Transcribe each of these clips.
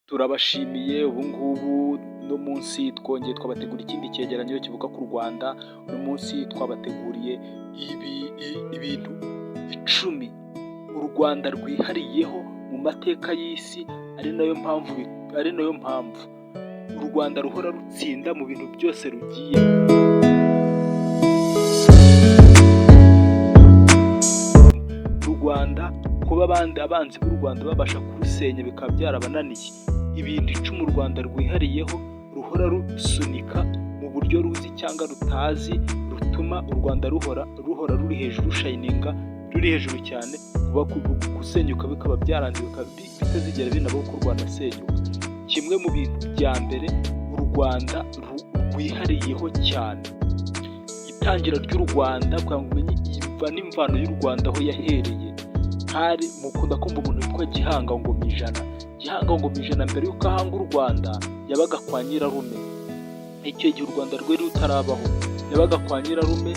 Turabashimiye. Ubu ngubu uno munsi twongeye twabategura ikindi cyegeranyo kivuga ku Rwanda. Uno munsi twabateguriye ibintu 10 u Rwanda rwihariyeho mu mateka y'isi, ari nayo mpamvu u Rwanda ruhora rutsinda mu bintu byose rugiye. U Rwanda kuba abandi abanzi b'u Rwanda babasha kurusenya bikaba byarabananiye. Ibintu 10 u Rwanda rwihariyeho ruhora rusunika mu buryo ruzi cyangwa rutazi, rutuma u Rwanda ruhora ruri hejuru, rushininga ruri hejuru cyane, kuba gusenyuka bikaba byaranze, bikaba bitazigera binabaho ko u Rwanda senyuka. Kimwe mu bintu bya mbere u Rwanda rwihariyeho cyane, itangira ry'u Rwanda, kugira ngo umenye imva n'imvano y'u Rwanda aho yahereye, hari mukunda kumva umuntu witwa Gihanga Ngoma Ijana. Gihanga Ngoma Ijana, mbere y'uko ahanga u Rwanda, yabaga kwa nyirarume. Icyo gihe u Rwanda rwari rutarabaho, yabaga kwa nyirarume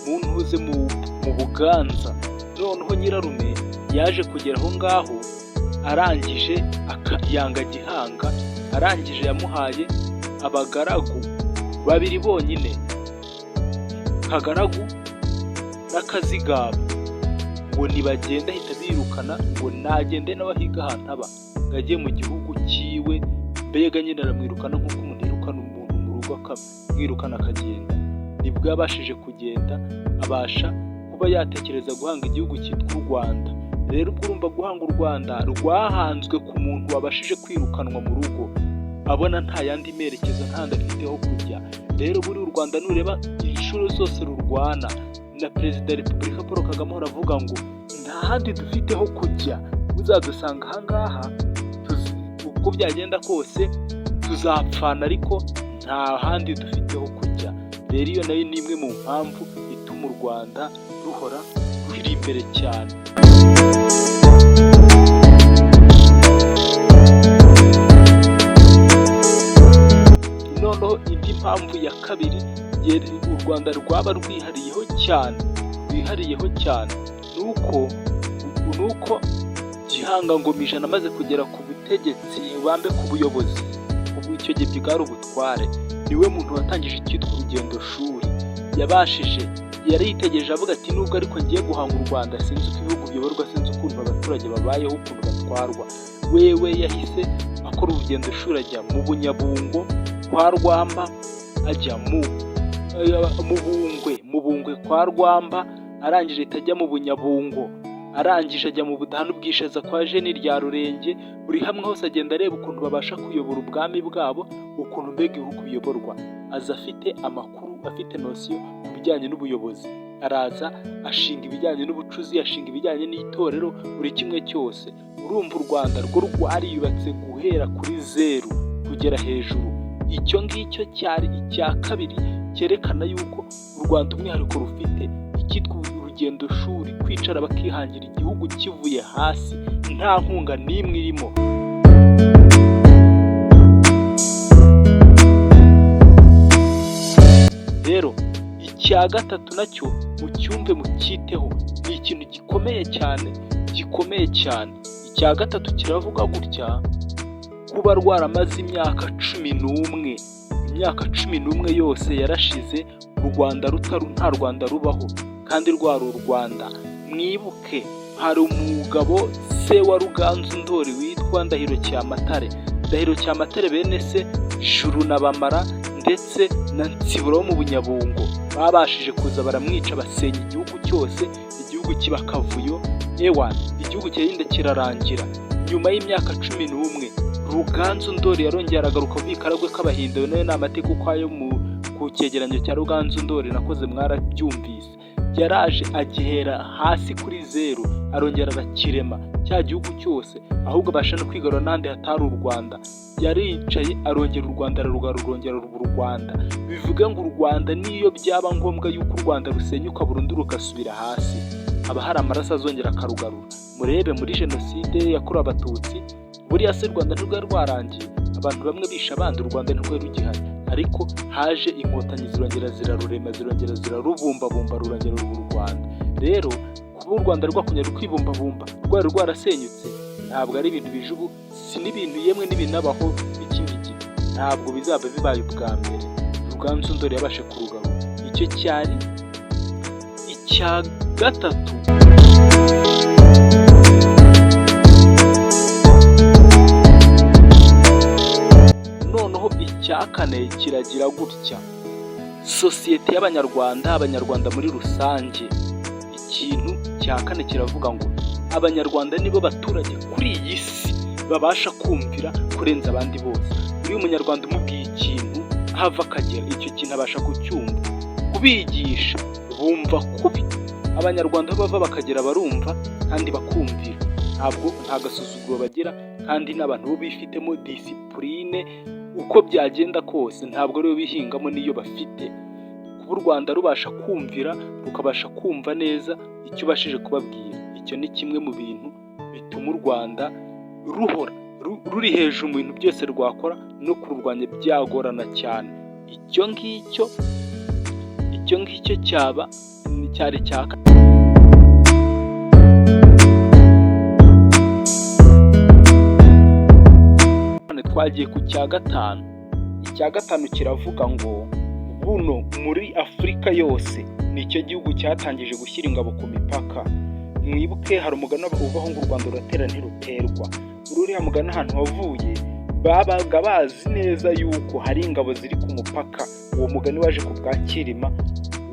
mu ntuze mu Buganza. Noneho nyirarume yaje kugera aho ngaho, arangije yanga Gihanga, arangije yamuhaye abagaragu babiri bonyine, Kagaragu n'Akazigaba, ngo nibagende. Ahita birukana ngo nagende nawe ahiga ahantu aba, ngo ajye mu gihugu cyiwe. Mbega nyine aramwirukana nk'uko umuntu yirukana umuntu mu rugo, akamwirukana akagenda. Nibwo yabashije kugenda, abasha kuba yatekereza guhanga igihugu cyitwa u Rwanda. Rero ubwo urumva, guhanga u Rwanda rwahanzwe ku muntu wabashije kwirukanwa mu rugo, abona nta yandi merekezo, ntandi afite ho kujya. Rero buri u Rwanda nureba inshuro zose rurwana na Perezida wa Repubulika Paul Kagame, ahora avuga ngo nta handi dufite ho kujya, uzadusanga ahangaha, uko byagenda kose tuzapfana, ariko nta handi dufite ho kujya. Rero iyo nayo ni imwe mu mpamvu ituma u Rwanda ruhora ruri imbere cyane. Noneho indi mpamvu ya kabiri u Rwanda rwaba rwihariyeho cyane, ni uko Gihanga Ngoma Ijana amaze kugera ku butegetsi, bambe ku buyobozi, ubu icyo gihe bwari ubutware, niwe muntu watangije icyitwa urugendo shuri. Yabashije, yaritegereje, avuga ati: "Nubwo ariko ngiye guhanga u Rwanda, sinzi uko ibihugu biyoborwa, sinzi ukuntu abaturage babayeho, ukuntu batwarwa." Wewe yahise akora urugendo shuri, ajya mu Bunyabungo kwa Rwamba, ajya mu Bungwe kwa Rwamba, arangije ahita ajya mu Bunyabungo, arangije ajya mu Budaha n'Ubwishaza kwa Jeni rya Rurenge. Buri hamwe hose agenda areba ukuntu babasha kuyobora ubwami bwabo, ukuntu mbega ibihugu biyoborwa. Aza afite amakuru, afite notion ku bijyanye n'ubuyobozi. Araza ashinga ibijyanye n'ubucuzi, ashinga ibijyanye n'itorero, buri kimwe cyose. Urumva u Rwanda rwo rwariyubatse guhera kuri zeru kugera hejuru. Icyo ngicyo cyari icya kabiri cyerekana yuko u Rwanda umwihariko rufite icyitwa urugendo shuri, kwicara bakihangira igihugu kivuye hasi, nta nkunga n'imwe irimo. Rero icya gatatu nacyo mucyumve, mucyiteho, ni ikintu gikomeye cyane, gikomeye cyane. Icya gatatu kiravuga gutya: kuba rwaramaze imyaka 11, imyaka 11 yose yarashize u Rwanda rutari, nta Rwanda rubaho kandi rwari u Rwanda. Mwibuke hari umugabo, se wa Ruganzu Ndori, witwa Ndahiro Cyamatare. Ndahiro Cyamatare, bene se Juru na Bamara ndetse na Nsibura wo mu Bunyabungo, babashije kuza baramwica, basenya igihugu cyose, igihugu kiba akavuyo, ewa igihugu kiragenda kirarangira. Nyuma y'imyaka 11 Ruganzu Ndori yarongeye aragaruka avuye i Karagwe k'Abahinda. Nayo ni amateka ukwayo, mu ku cyegeranyo cya Ruganzu Ndori nakoze mwarabyumvise. Yaraje agihera hasi kuri zeru, arongera arakirema cya gihugu cyose, ahubwo abasha no kwigarura n'ahandi hatari u Rwanda. Yaricaye arongera u Rwanda ararugarura, rurongera ruba u Rwanda. Bivuga ngo u Rwanda, niyo byaba ngombwa yuko u Rwanda rusenyuka burundu rugasubira hasi, haba hari amaraso azongera akarugarura. Murebe muri Jenoside yakorewe Abatutsi, buriya se u Rwanda ntirwari rwarangiye? Abantu bamwe bishe abandi, u Rwanda ntirwari rugihari, ariko haje Inkotanyi zirongera zirarurema, zirongera zirarubumbabumba, rurongera ruba u Rwanda. Rero kuba u Rwanda rwakongera rukibumbabumba rwari rwarasenyutse. Ntabwo ari ibintu bije ubu, si n'ibintu yemwe n'ibinabaho n'ikindi gihe, ntabwo bizaba bibaye ubwa mbere. Ruganzu Ndori yabashe kurugarura. Icyo cyari icya gatatu. Noneho icya kane kiragira gutya: sosiyete y'Abanyarwanda, Abanyarwanda muri rusange. Ikintu cya kane kiravuga ngo Abanyarwanda nibo baturage kuri iyi si babasha kumvira kurenza abandi bose. Iyo Umunyarwanda umubwiye ikintu, aho ava akagera, icyo kintu abasha kucyumva. Kubigisha bumva kubi. Abanyarwanda aho bava bakagera barumva kandi bakumvira, ntabwo nta gasuzuguro bagira, kandi n'abantu bo bifitemo discipline. Uko byagenda kose, ntabwo aribo bihingamo n'iyo bafite. Kuba u Rwanda rubasha kumvira, rukabasha kumva neza icyo ubashije kubabwira, icyo ni kimwe mu bintu bituma u Rwanda ruhora ruri hejuru mu bintu byose rwakora, no kururwanya byagorana cyane. Icyo ngicyo cyaba cyari cya kane. Twagiye ku cya gatanu. Icya gatanu kiravuga ngo buno muri Afurika yose nicyo gihugu cyatangije gushyira ingabo ku mipaka. Mwibuke hari umugani uvaho ngo u Rwanda ruratera ntiruterwa. Uriya mugani ahantu wavuye, babaga bazi neza yuko hari ingabo ziri ku mupaka. Uwo mugani waje ku bwa Cyilima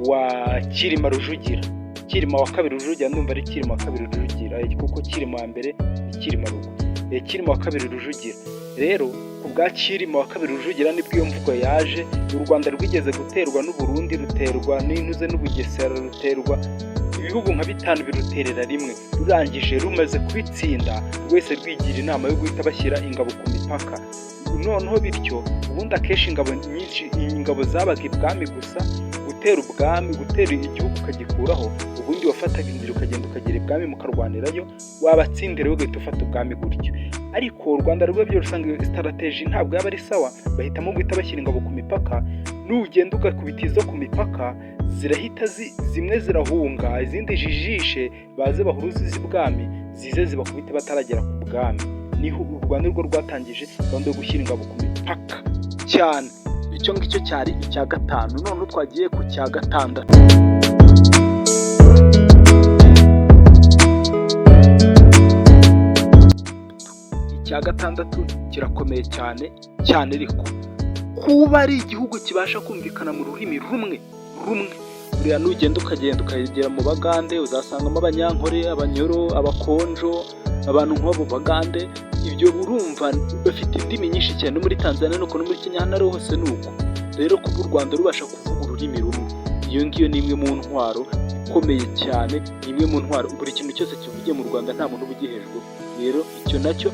wa Cyilima Rujugira, Cyilima wa kabiri Rujugira. Ndumva ari Cyilima wa kabiri Rujugira, kuko Cyilima wa mbere ni Cyilima Rugwe. Cyilima wa kabiri Rujugira rero, ku bwa Cyilima wa kabiri Rujugira nibwo iyo mvugo yaje. U Rwanda rwigeze guterwa n'u Burundi, ruterwa n'Intuze n'Ubugesera, ruterwa ibihugu nka bitanu biruterera rimwe. Rurangije, rumaze kubitsinda, rwese rwigira inama yo guhita bashyira ingabo ku mipaka. Noneho bityo, ubundi akenshi ingabo nyinshi, ingabo zabaga ibwami gusa. Gutera ubwami, gutera igihugu ukagikuraho, ubundi wafataga inzira ukagenda ukagera ibwami mukarwanirayo, wabatsindira ugahita ufata ubwami gutyo. Ariko u Rwanda rwo rusanga iyo strategy ntabwo yaba ari sawa, bahitamo guhita bashyira ingabo ku mipaka. Nugenda ugakubita izo ku mipaka, zirahita zimwe zirahunga, izindi jijishe baze bahuruze iz'ibwami, zize zibakubite bataragera ku bwami. Niho u Rwanda rwo rwatangije gahunda yo gushyira ingabo ku mipaka cyane. Icyo ngicyo cyari icya gatanu. Noneho twagiye ku cya gatandatu. Icya gatandatu kirakomeye cyane cyane, ariko kuba ari igihugu kibasha kumvikana mu rurimi rumwe rumwe. Buriya nugenda ukagenda ukagera mu Bagande, uzasangamo Abanyankore, Abanyoro, Abakonjo, abantu nk'abo Bagande. Ibyo urumva bafite indimi nyinshi cyane. No muri Tanzania nuko, no muri Kenya, hano ari hose ni uko. Rero kuba u Rwanda rubasha kuvuga ururimi rumwe, iyo ngiyo ni imwe mu ntwaro ikomeye cyane, ni imwe mu ntwaro. Buri kintu cyose kivugiye mu Rwanda nta muntu uba ugihejweho. Rero icyo nacyo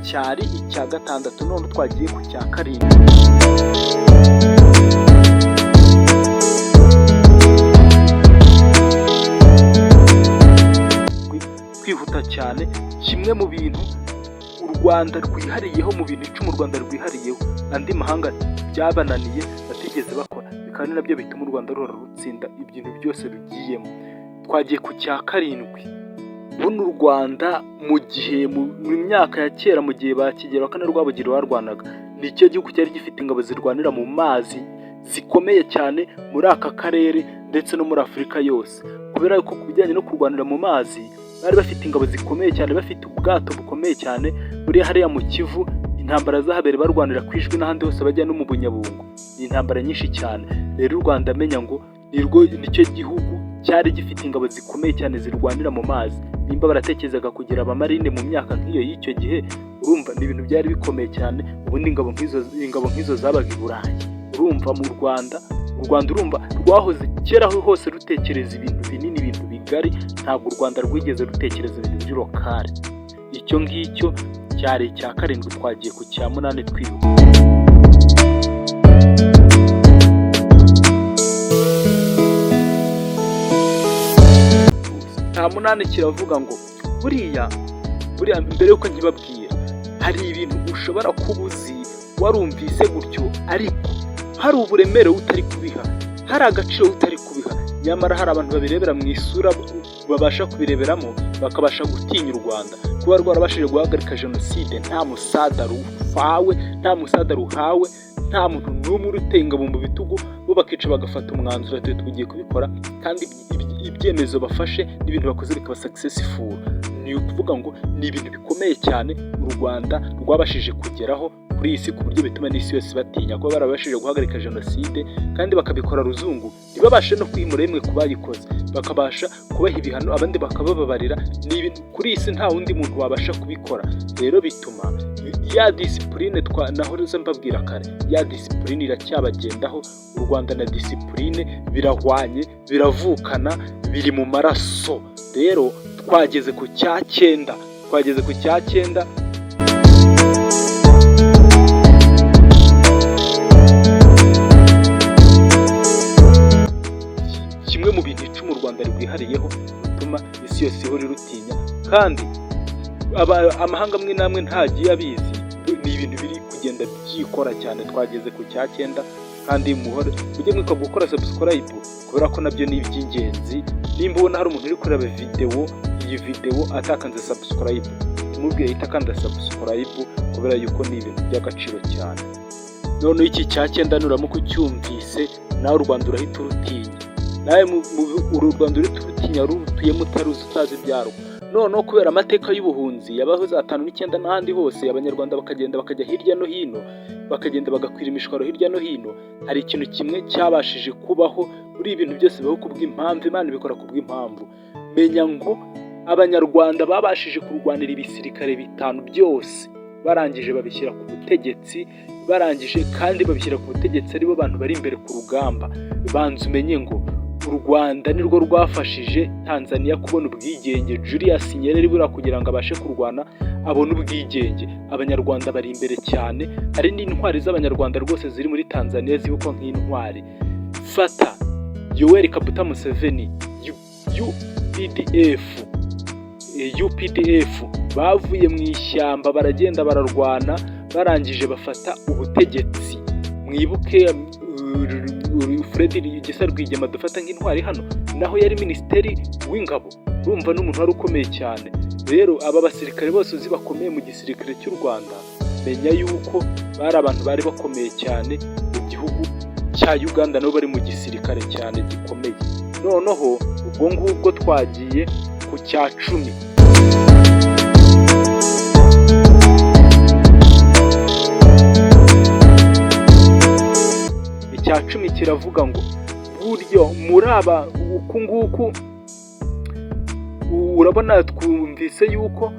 cyari icya gatandatu. None twagiye ku cya karindwi. Kwihuta cyane, kimwe mu bintu u Rwanda rwihariyeho, mu bintu 10 u Rwanda rwihariyeho andi mahanga byabananiye, batigeze bakora, bikaba ari nabyo bituma u Rwanda ruhora rutsinda ibintu byose rugiyemo. Twagiye ku cya karindwi. Buno u Rwanda mu gihe mu myaka ya kera, mu gihe ba Kigeli wa kane Rwabugiri barwanaga, nicyo gihugu cyari gifite ingabo zirwanira mu mazi zikomeye cyane muri aka karere ndetse no muri Afurika yose, kubera ko ku bijyanye no kurwanira mu mazi bari bafite ingabo zikomeye cyane, bafite ubwato bukomeye cyane. Buriya hariya mu Kivu intambara zahabereye barwanira ku Ijwi n'ahandi hose bajya no mu Bunyabungo, ni intambara nyinshi cyane. Rero u Rwanda amenya ngo nirwo nicyo gihugu cyari gifite ingabo zikomeye cyane zirwanira mu mazi. Nimba baratekerezaga kugira abamarine mu myaka nk'iyo y'icyo gihe, urumva ni ibintu byari bikomeye cyane. Ubundi ingabo nk'izo zabaga i Burayi. Urumva mu Rwanda, u Rwanda urumva rwahoze kera hose rutekereza ibintu binini, ibintu bigari. Ntabwo u Rwanda rwigeze rutekereza ibintu biri local. Icyo ngicyo cyari icya karindwi. Twagiye ku cya munani twihuta. Cya munani kiravuga ngo buriya mbere yuko nkibabwira, hari ibintu ushobora kuba uzi, warumvise gutyo, ariko hari uburemere utari kubiha, hari agaciro utari kubiha. Nyamara hari abantu babirebera mu isura. Babasha kubireberamo bakabasha gutinya u Rwanda, kuba rwarabashije guhagarika jenoside nta musada rufawe, nta musada ruhawe, nta muntu n'umwe uruteye ingabo mu bitugu, bo bakica bagafata umwanzuro ati: "Tugiye kubikora", kandi ibyemezo bafashe n'ibintu bakoze bikaba successful. Ni ukuvuga ngo ni ibintu bikomeye cyane u Rwanda rwabashije kugeraho kuri iyi si, ku buryo bituma n'isi yose batinya kuba barabashije guhagarika jenoside, kandi bakabikora ruzungu, ntibabashe no kwimura rimwe ku bayikoze, bakabasha kubaha ibihano, abandi bakabababarira. Ni ibintu kuri iyi si nta wundi muntu wabasha kubikora. Rero bituma ya discipline nahoze mbabwira kare, ya discipline iracyabagendaho. U Rwanda na discipline birahwanye, biravukana, biri mu maraso. Rero twageze ku cya cyenda, twageze ku cya cyenda. Kimwe mu bintu 10 u Rwanda rwihariyeho bituma isi yose ihora irutinya, kandi amahanga amwe n'amwe ntagiye abizi, ni ibintu biri kugenda byikora cyane. Twageze ku cya cyenda, kandi muhore mujye mwibuka gukora subscribe, kubera ko nabyo ni iby'ingenzi. Nimba ubona hari umuntu uri kureba videwo, iyi videwo, atakanze subscribe, tumubwire ahita akanda subscribe, kubera yuko ni ibintu by'agaciro cyane. Noneho iki cya cyenda, nuramuka ucyumvise, nawe u Rwanda urahita urutinya. Nawe uru Rwanda urahita urutinya, rutuyemo utaruzi, utazi ibyarwo. Noneho kubera amateka y'ubuhunzi yabaho za 59 n'ahandi hose, Abanyarwanda bakagenda bakajya hirya no hino, bakagenda bagakwira imishwaro hirya no hino, hari ikintu kimwe cyabashije kubaho. Muri ibintu byose bibaho kubw'impamvu, Imana ibikora kubw'impamvu. Menya ngo Abanyarwanda babashije kurwanira ibisirikare bitanu byose, barangije babishyira ku butegetsi, barangije kandi babishyira ku butegetsi aribo bantu bari imbere ku rugamba. Banza umenye ngo u Rwanda nirwo rwafashije Tanzania kubona ubwigenge. Julius Nyerere buriya kugira ngo abashe kurwana abone ubwigenge, Abanyarwanda bari imbere cyane. Hari n'intwari z'Abanyarwanda rwose ziri muri Tanzania zibukwa nk'intwari. Fata Yoweri Kaguta Museveni, UPDF, UPDF bavuye mu ishyamba, baragenda bararwana, barangije bafata ubutegetsi. Mwibuke Fred Gisa Rwigema dufata nk'intwari hano, naho yari minisitiri w'ingabo. Urumva n'umuntu wari ukomeye cyane. Rero aba basirikare bose uzi bakomeye mu gisirikare cy'u Rwanda, menya yuko bari abantu bari bakomeye cyane mu gihugu cya Uganda, nabo bari mu gisirikare cyane gikomeye. Noneho ubwo ngubwo twagiye ku cya 10. Icya 10 kiravuga ngo buryo muri aba uku nguku, urabona twumvise yuko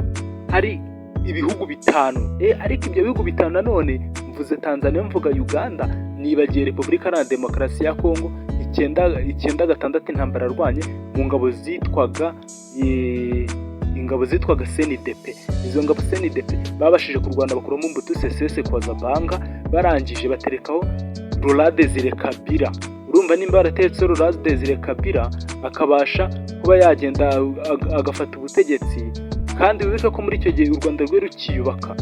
hari ibihugu bitanu, ariko ibyo bihugu bitanu nanone mvuze Tanzania, mvuga Uganda, nibagiye Repubulika Iharanira Demokarasi ya Kongo. 96 intambara yarwanye mu ngabo zitwaga ingabo zitwaga CNDP. Izo ngabo CNDP babashije kurwana, bakuramo Mobutu Sese Seko Zabanga, barangije baterekaho Laurent Desire Kabila. Urumva nimba barateretseho Laurent Desire Kabila, akabasha kuba yagenda agafata ubutegetsi, kandi wibuke ko muri icyo gihe u Rwanda rwari rukiyubaka.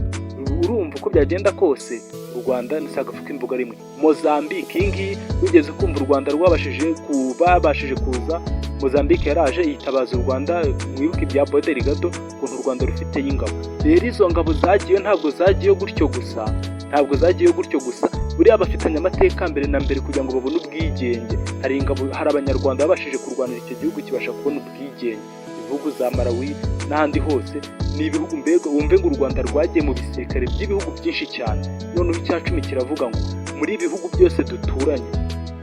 Urumva uko byagenda kose u Rwanda ni agafu k'imbuga rimwe. Mozambique iyi ngiyi, wigeze kumva u Rwanda rwabashije babashije kuza? Mozambique yaraje yitabaza u Rwanda. Mwibuke ibya Cabo Delgado, ukuntu u Rwanda rufiteyo ingabo. Rero izo ngabo zagiye, ntabwo zagiye gutyo gusa, ntabwo zagiye gutyo gusa. Buriya bafitanye amateka mbere na mbere kugira ngo babone ubwigenge. Hari ingabo, hari Abanyarwanda babashije kurwanira icyo gihugu kibasha kubona ubwigenge. Ibihugu za Malawi n'ahandi hose ni ibihugu, mbega wumve ngo u Rwanda rwagiye mu bisirikare by'ibihugu byinshi cyane. Noneho icya 10 kiravuga ngo muri ibi bihugu byose duturanye,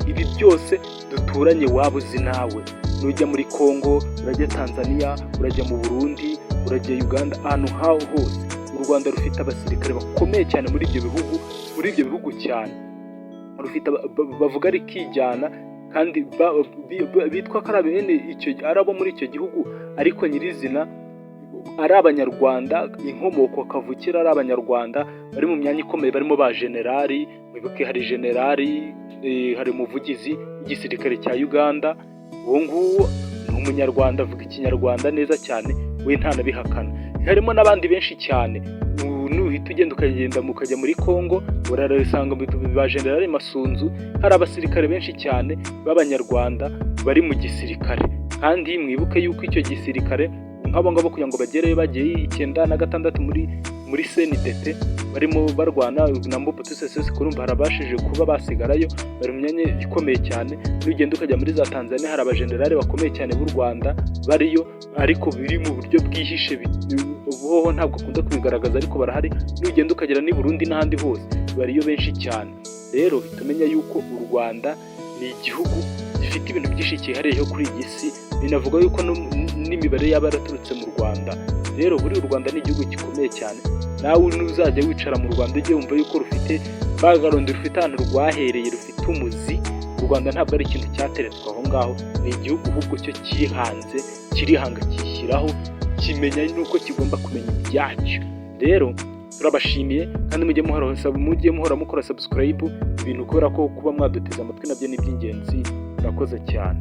ibi byose duturanye waba uzi nawe, nujya muri Congo, urajya Tanzania, urajya mu Burundi, urajya Uganda, ahantu haho hose u Rwanda rufite abasirikare bakomeye cyane muri ibyo bihugu, muri ibyo bihugu cyane rufite bavuga rikijyana, kandi bitwa ko ari bene icyo, ari abo muri icyo gihugu, ariko nyirizina ari Abanyarwanda, inkomoko kavukire ari Abanyarwanda, bari mu myanya ikomeye, barimo ba generali. Mwibuke hari generali, hari umuvugizi w'igisirikare cya Uganda, uwo nguwo ni Umunyarwanda, avuga Ikinyarwanda neza cyane, we ntanabihakana. Harimo n'abandi benshi cyane. Nuhita ugenda ukagenda mukajya muri Congo, urarasanga ba generali Masunzu. Hari abasirikare benshi cyane b'Abanyarwanda bari mu gisirikare. Kandi mwibuke yuko icyo gisirikare, nk'abo ngabo, kugira ngo bagereyo bagiye 96 muri CNDP barimo barwana na Mobutu Sese Seko. Urumva harabashije kuba basigarayo, bari mu myanya ikomeye cyane. Nugenda ukajya muri za Tanzania, hari abajenerali bakomeye cyane b'u Rwanda bariyo, ariko biri mu buryo bwihishe, boho ntabwo akunda kubigaragaza, ariko barahari. Nugenda ukagera n'i Burundi n'ahandi hose, bariyo benshi cyane. Rero tumenya yuko u Rwanda ni igihugu gifite ibintu byinshi cyihariyeho kuri iyi si, binavuga yuko n'imibare yaba yaraturutse mu Rwanda. Rero buri u Rwanda ni igihugu gikomeye cyane. Nawe nuzajya wicara mu Rwanda, ujye wumva yuko rufite background, rufite ahantu rwahereye, rufite umuzi. U Rwanda ntabwo ari ikintu cyateretswe aho ngaho, ni igihugu ahubwo cyo cyihanze, kirihanga, cyishyiraho, kimenya n'uko kigomba kumenya ibyacyo. Rero turabashimiye, kandi mujye muhora mukora subscribe ibintu, kubera ko kuba mwaduteze amatwi nabyo ni iby'ingenzi. Murakoze cyane.